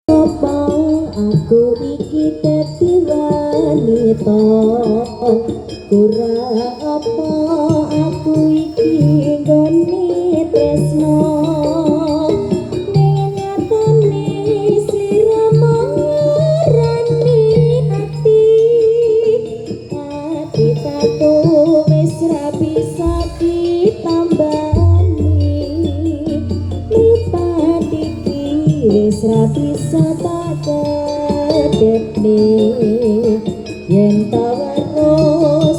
Apa aku iki dadi wanita? Kurang apa aku iki nggone tresno? Ning nyatane sliramu nglarani ati. Ati tatu wis ra bisa ditambani, mripat iki wis ra bisa tak kedepne. Yen ta weruh.